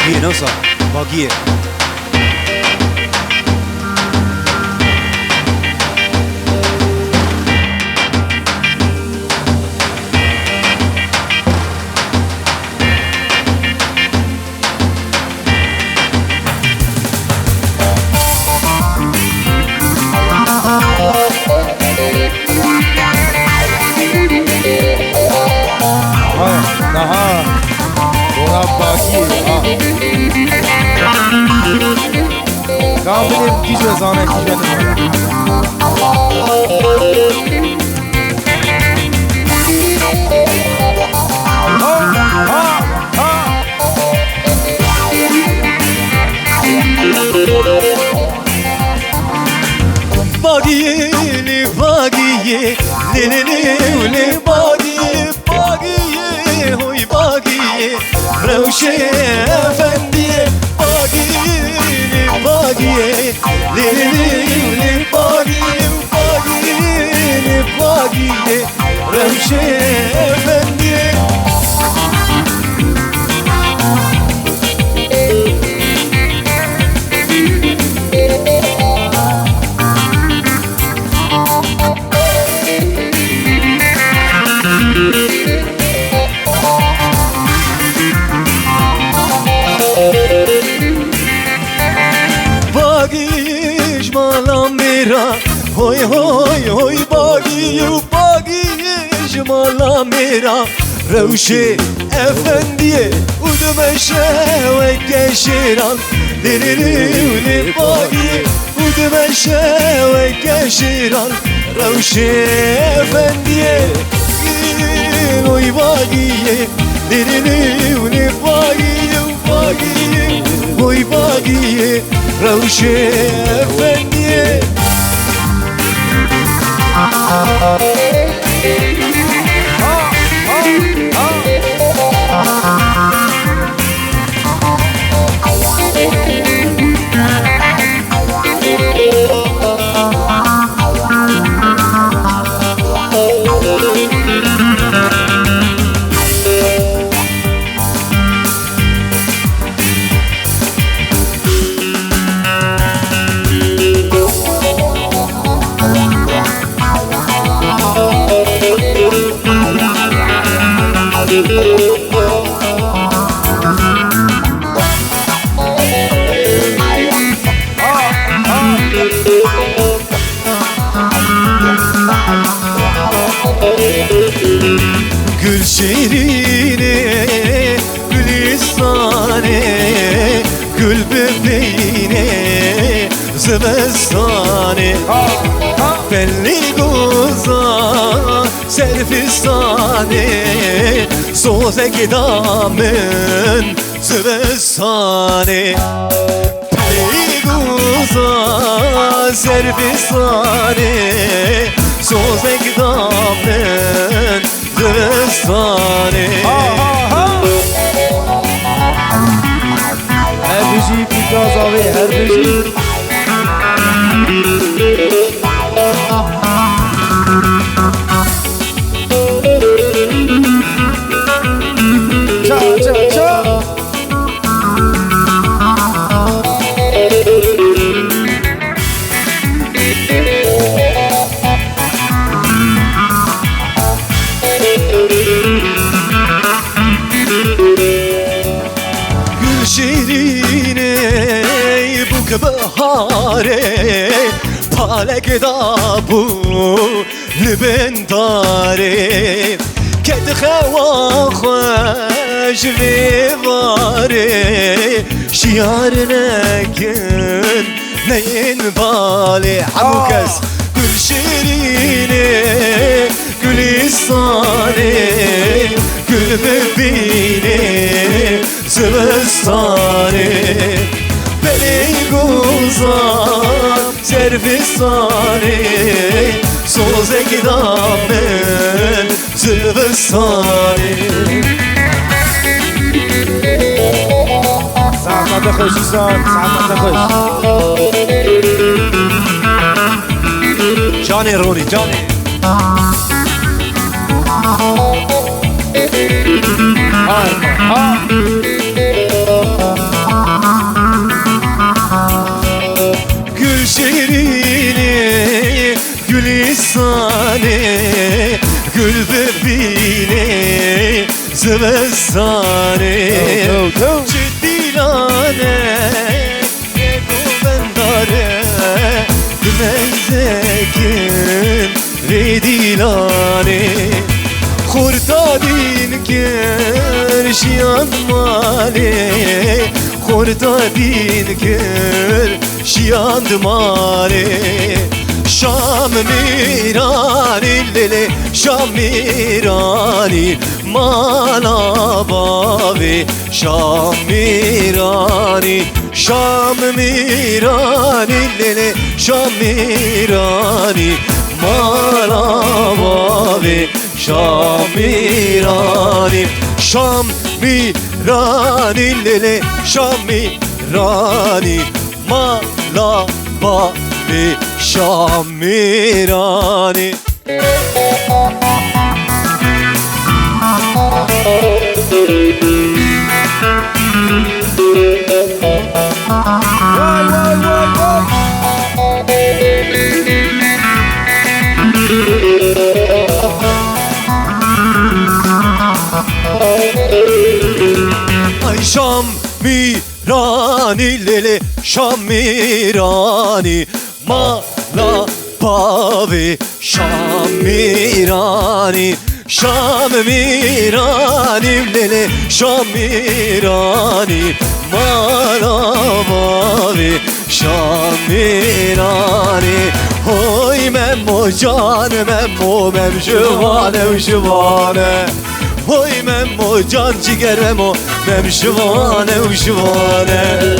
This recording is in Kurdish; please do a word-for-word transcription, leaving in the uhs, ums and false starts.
Yê, ne wisa, bagiyê. Ha, daha. Ona bagiyê, ha. Ka bilêm kî jê zane, kî jê nizane. Ha, ha, ha. Bagiyê, lê bagiyê, lê lê lê lê bagiyê, bagiyê, hoy bagiyê, rewşê efendiyê, bagiyê, lê bagiyê, lê lê lê lê bagiyê, bagiyê, lê bagiyê, rewşê efendiyê. Bagî ji mala me re, hoy, hoy, hoy, bagî û bagî ji mala me re. Rewşê efendiyê û dimeşe weke şêran, lê lê lê û lê bagiyê û dimeşe weke şêran. Rewşê efendiyê, oy bagiyê, lê lê lê û lê bagiyê û bagiyê, oy bagiyê, rewşê efendiyê. Gul şîrînê, gulîstanê, gul bibînê, zivistanê. Belê goza ser fistanê, sozek da min zivistanê. Belê goza ser fistanê, sozek da min zivistanê. Ha, ha, ha. Her bijî Pîka Zavê, her bijî. Ça, ça, ça. Gul şîrînê bûk biharê, palek dabû li bin darê. Ked xewa xwe ji vê varê, şiyar nekin neyên balê. Hemû kes. Gul şîrînê, gulîstanê, gul bibînê, zivistanê. Belê goza ser fistanê, sozek da min zivistanê. Saeta te xweş, Îsam, saeta te xweş. Canê Ronî, canê. Harika. Ha. Dibistanê Ew, ew. Çi dîlane Yê govendare Dimezekin vê dîlanê Xurta dîn kir şiyand malê Xurta dîn kir şiyand malê Şam mîranî lêlê Şam mîranî Mala bavê Şam mîranî Şam mîranî lêlê Şam mîranî Mala bavê Şam mîranî Şam mîranî lêlê Şam mîranî Mala bavê Şam mîranî Ay Şam mîranî lêlê Şam mîranî Mala bavê Şam mîranî Şam mîranî lêlê Şam mîranî Mala bavê Şam mîranî Hoy Memo can Memo Mem jivane û jivane Hoy Memo can ciger Memo Mem jivane û jivane